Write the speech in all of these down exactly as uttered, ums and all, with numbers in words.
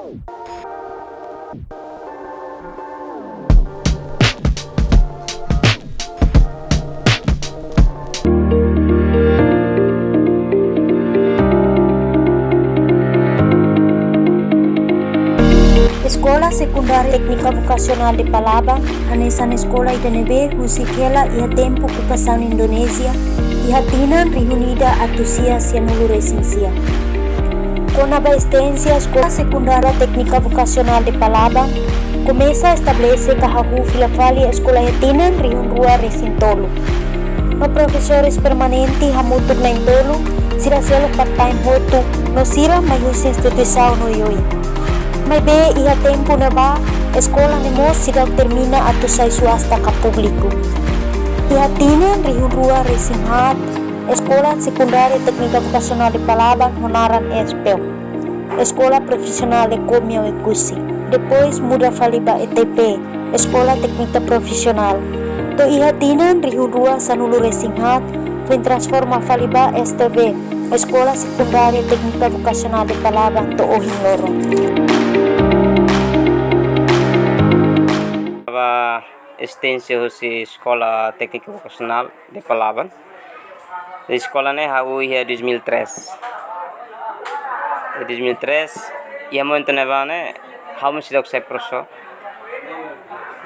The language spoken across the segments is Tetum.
Eskola Sekundária Téknika Vokasionál de Palaban, hanesan eskola ida ne'ebé husik hela iha tempu okupasaun Indonézia, iha tinan rihun ida atus sia sianulu resin sia. Kona-ba ezisténsia Eskola Sekundária Téknika Vokasionál de Palaban komesa estabelese ka hahú fila fali eskola iha tinan rihun rua resin tolu. No profesores permanente hamutuk na'in-tolu, sira seluk part-time hotu, no sira mai husi instituisaun oioin. Maibé iha tempu ne'ebá, eskola ne'e mós seidauk termina atu sai suasta ka públiku. Iha tinan rihun rua resin haat, Eskola Sekundária Téknika Vokasionál de Palaban ho naran ESPEO, Eskola Profisionál Ekonomia Oekusi. Depois muda fali ba E T P, Eskola Téknika Profisionál. To'o iha tinan rihun rua sanulu resin haat, foin transforma fali ba S T V, Eskola Sekundária Téknika Vokasionál de Palaban to'o ohin loron. Ba ezisténsia husi Eskola Téknika Vokasionál de Palaban. Eskola ne'e hahú iha dois mil e três. Iha dois mil e três, iha momentu ne'ebá ne'e, ha'u mós seidauk sai profesór.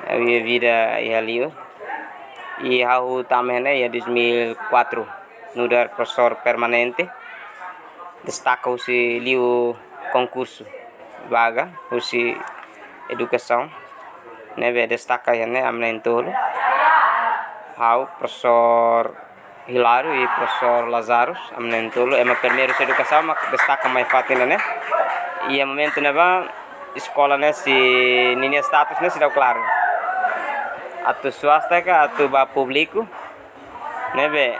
Ha'u iha vida iha liur. I ha'u tama ne'e iha dois mil e quatro, nu'udar profesór permanente. Destaka husi liu konkursu vaga husi edukasaun. Ne'ebé destaka iha ne'e ami na'in-tolu. Ha'u, profesór Hilário i profesór Lazarus, ami na'in-tolu. Ema primeiru husi edukasaun mak destaka mai fatin ne'e. Iha momentu ne'ebá eskola ne'e sei, ninia status ne'e seidauk klaru. Atu suasta ka atu ba públiku. Ne'ebé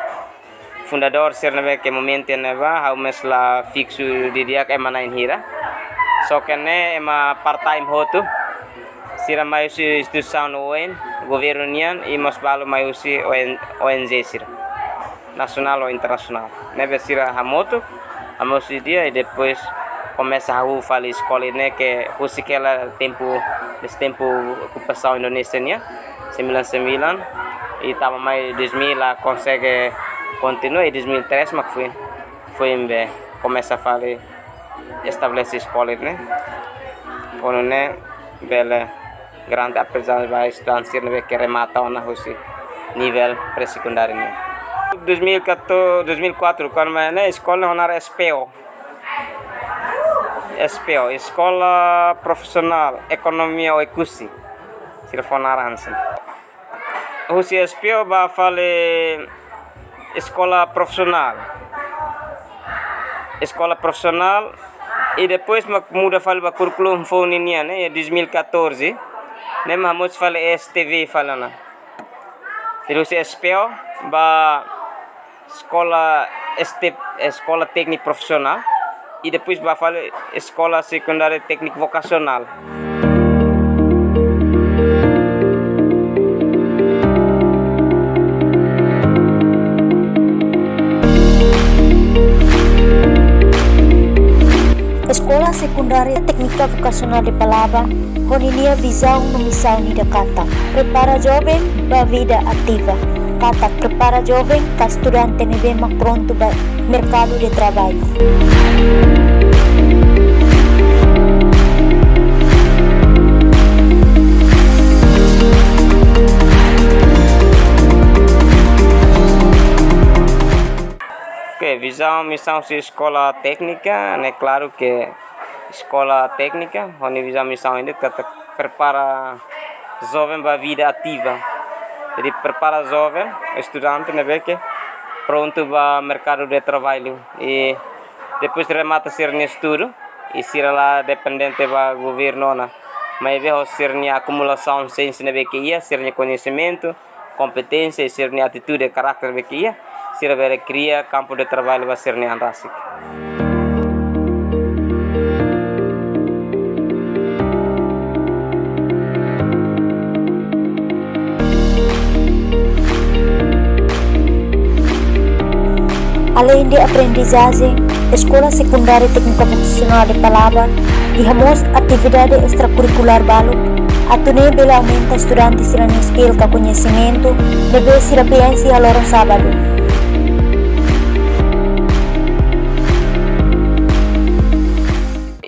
fundadór sira ne'ebé ke momentu ne'ebá, ha'u mós la fiksu didi'ak ema na'in hira. Só ke ne'e ema part-time hotu. Sira mai husi instituisaun oioin, governu nian, i mós balu mai husi O N, O N G sira, nasionál ou internasionál. Ne'ebé sira hamutuk, hamoos ideia, i depois komesa hahú fali eskola ne'e ke husik hela tempu, dezde tempu okupasaun Indonézia nian, sembilan sembilan, i tama mai dois mil la konsege kontinua, i dois mil e três mak foin, foin be komesa fali estabelese eskola ne'e. Ho nune'e bele grande aprendizajen ba estudante sira ne'ebé ke remata ona husi nivel pré-sekundáriu nian. Dois mil e quatro, dois mil e quatro, kuandu mai ne'e eskola ne'e ho naran ESPEO. ESPEO, Eskola Profisionál Ekonomia Oekusi. Sira fó naran hanesan. Husi ESPEO ba fali eskola profisionál. Eskola profisionál, i depois mak muda fali ba kurríkulu foun ninian, ne'e, iha dois mil e catorze, ne'e mak hamoos fali S T V fali ona. Jadi husi ESPEO ba eskola S T, eskola tékniku profisionál, i depois ba fali eskola sekundária tékniku vokasionál. Eskola Sekundária Téknika Vokasionál de Palaban, ho ninia vizaun no misaun ida katak prepara joven ba vida ativa, katak prepara joven ka estudante ne'ebé mak prontu ba merkadu de traballu. Oke, vizaun misaun husi eskola téknika, ne'e klaru ke eskola téknika, ho nia vizaun misaun ida katak prepara joven ba vida ativa. Jadi prepara joven, estudante ne'ebé ke prontu ba merkadu de traballu. I depois remata sira-nia estudu, i sira la dependente ba governu ona. Maibé ho sira-nia akumulasaun siénsia ne'ebé ke iha, sira-nia koñesimentu, kompeténsia, i sira-nia atitude, karakter ne'ebé ke iha, sira bele kria kampu de traballu ba sira-nia an rasik. Além de aprendizajen, Eskola Sekundária Téknika Vokasionál de Palaban Iha mós atividade estrakurrikulár balu, atu nune'e bele aumenta estudante sira-nia skill ka koñesimentu ne'ebé sira preenxe iha loron sábadu.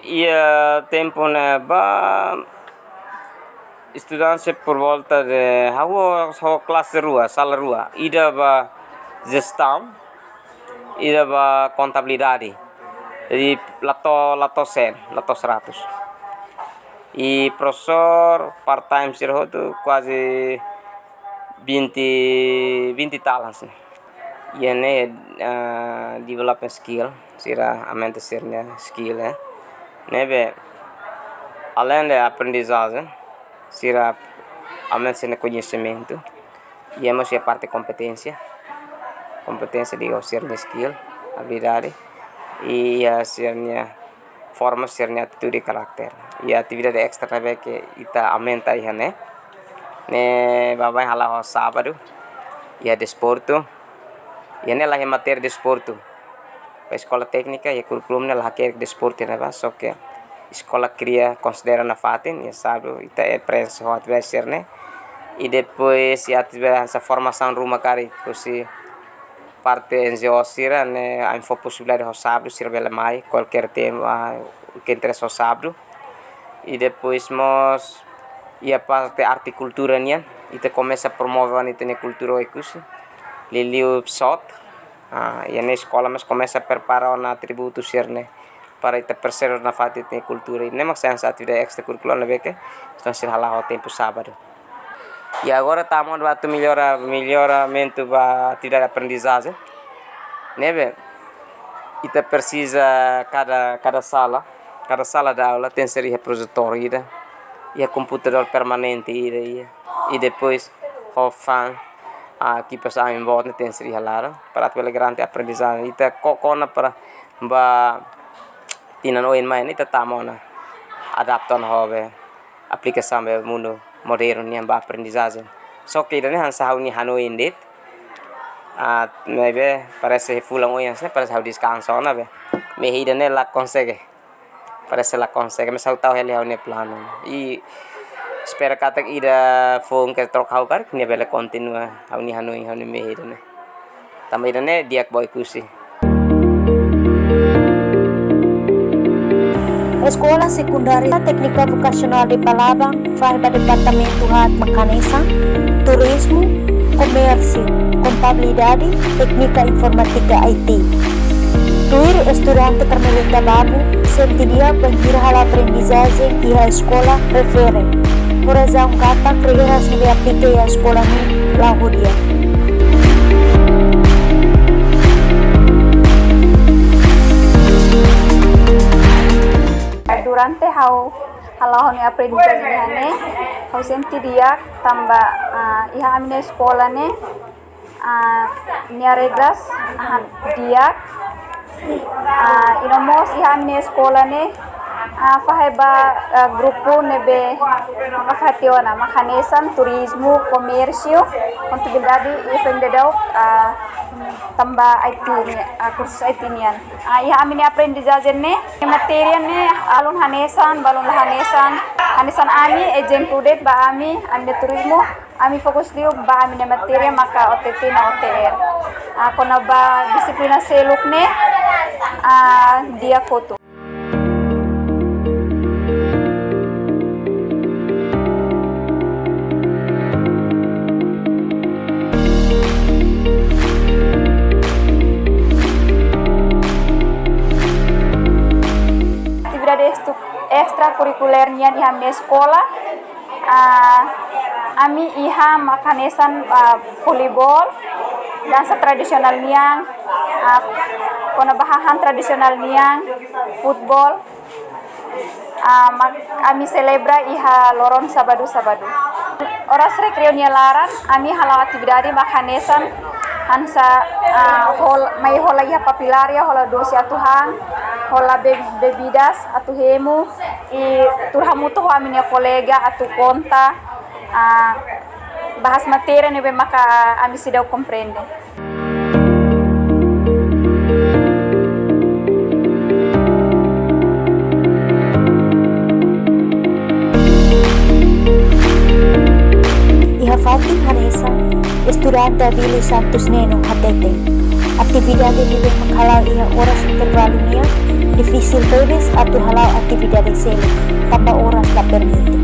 Iha tempu ne'ebá, estudante por volta de, ha'u, ha'u klase rua, sala rua. Ida ba jestaun, ida ba kontabilidade. Jadi, la to'o, la to'o cem, la to'o seratus. I profesór part-time sira hotu kuaze vinte, vinte talas. Iha ne'e, ah, development skill, sira aumenta sira-nia skill, eh. Ne'ebé, além de aprendizagem, sira aumenta sira-nia koñesimentu. Iha mós iha parte kompeténsia. Kompeténsia di'ak sira-nia skill, abilidade. I iha sira-nia forma sira-nia atitude i karakter. Iha atividade estra ne'ebé ke ita aumenta iha ne'e. Ne'e baibain hala'o sábadu. Iha desportu. Iha ne'e laiha matéria desportu. Ba eskola téknika, iha kurríkulu ne'e la hakerek desportu ne'ebá, só ke eskola kria konsidera nafatin, iha sábadu ita preenxe ho atividade sira-ne'e. I depois iha atividade hanesan formasaun ruma karik, husi parte N G O sira-ne'e, ami fó posibilidade ho sábadu, sira bele mai, kualkér tema, ah, ke interesa ho sábadu. I depois mós, iha parte arte kultura nian, ita komesa promove ona ita-nia kultura Oekusi. Liuliu sot. Ah, iha ne'e eskola mós komesa prepara ona atributu sira-ne'e para ita preserva nafatin ita-nia kultura. I ne'e mak sai hanesan atividade estrakurrikulár ne'ebé ke estudante sira hala'o tempu sábadu. I agora tama ona ba atu mellora, melloramentu ba atividade aprendizajen. Ne'ebé, ita presiza kada, kada sala, kada sala de aula tenke ser iha projetór ida, iha komputadór permanente ida, iha. I depois, ho fan, ah, kipas angin boot ne'e tenke ser iha laran, para atu bele garante aprendizajen. Ita ko-, kona para ba tinan oin mai ne'e ita tama ona adapta ona ho be aplikasaun be mundu modernu nian ba aprendizajen. Só ke ida-ne'e hanesan ha'u-nia hanoin de'it. Ah, ne'ebé parese fulan oin hanesan ne'e parese ha'u deskansa ona be. Mehi ida-ne'e la konsege. Parese la konsege, mas ha'u tau hela iha ha'u-nia planu. I espera katak ida foun ke troka ha'u karik, nia bele kontinua ha'u-nia hanoin, ha'u-nia mehi ida-ne'e. Tanba ida-ne'e di'ak ba Oekusi. Eskola Sekundária Téknika Vokasionál de Palabang fahe ba departamentu haat mak hanesan, turizmu, komérsiu, kontabilidade, téknika informátika I T. Tuir estudante Carmelita Babu, sente di'ak bainhira hala'o aprendizajen iha eskola refere. Ho razaun katak regra ne'ebé aplika iha eskola ne'e la'o di'ak. Durante ha'u hala'o ha'u-nia aprendizajen iha ne'e, ha'u sente di'ak tanba, ah, iha ami-nia eskola ne'e, ah, nia regras, ah, di'ak. Ah, i no mós iha ami-nia eskola ne'e, ah, fahe ba, ah, grupu ne'ebé maka fahe tiha ona, mak hanesan turizmu, komérsiu, kontabilidade i fende daudauk, ah, tanba I T nian, ah, kursus I T nian. Ah, iha ami-nia aprendizajen ne'e, matéria ne'e, balun hanesan, balun la hanesan, hanesan ami, ezemplu de'it ba ami, ami-nia turizmu, ami fokus liu ba ami-nia matéria maka O T T no O T R. Ah, kona-ba dixiplina seluk ne'e, ah, di'ak hotu. Atividade estu-, estrakurrikulár nian iha ami-nia eskola. Ah, ami iha mak hanesan, ah, voleibol, dansa tradisionál nian, ah, kona-ba hahán tradisionál nian, futeból. Ah, mak ami selebra iha loron sábadu-sábadu. Oras rekreiu nia laran, ami hala'o atividade mak hanesan hanesan, ah, hol-, mai hola iha papelária, hola dose atu han, hola be-, bebidas atu hemu, i tuur hamutuk ho ami-nia kolega atu konta, ah, bahas matéria ne'ebé maka ami seidauk komprende. Hanesan estudante Abílio Santos Neno hateten, atividade ne'ebé mak hala'o iha oras intervalu nian difisil tebes atu hala'o atividade seluk, tanba oras la permite.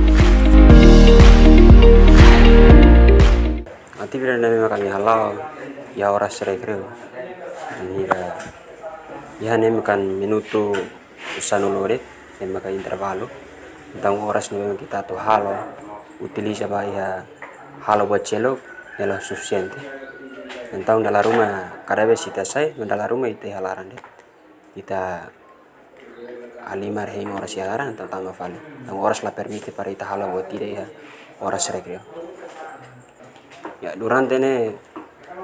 Atividade ne'ebé mak ami hala'o iha oras rekreiu. Nira, iha ne'e mak minutu sanulu de'it, ne'e maka intervalu. Entaun oras ne'ebé mak ita atu halo, utiliza ba iha halo buat seluk, ne'e la sufisiente. Entaun dala ruma kada vez ita sai, dala ruma ita iha laran de'it. Ita halimar hein oras iha laran, entaun tama fali. Entaun oras la permite para ita halo buat ida iha oras rekreiu. Ya, durante ne'e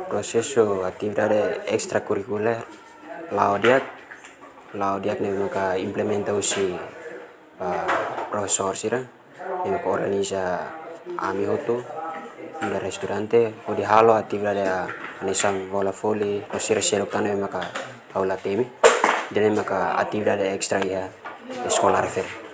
prosesu atividade estrakurrikulár la'o di'ak, la'o di'ak ne'e maka implementa husi, ah, profesór sira, ne'e maka organiza ami hotu, nu'udar estudante, hodi halo atividade, ah, hanesan bola voli, no sira seluk tan ne'e maka ha'u la temi, ida-ne'e maka atividade estra iha eskola refere.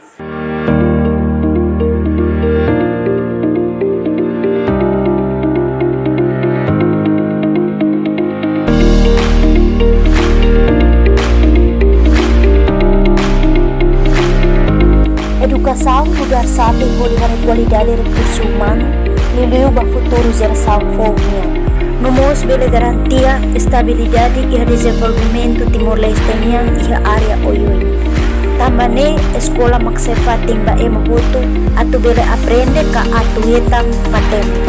Edukasaun nu'udar xave hodi haree kualidade rekursu umanu, liuliu ba futuru jerasaun foun nian. No mós bele garantia estabilidade iha dezenvolvimentu Timor-Leste nian iha área oioin. Tanba ne'e eskola mak sai fatin ba ema hotu atu bele aprende ka atu hetan matenek.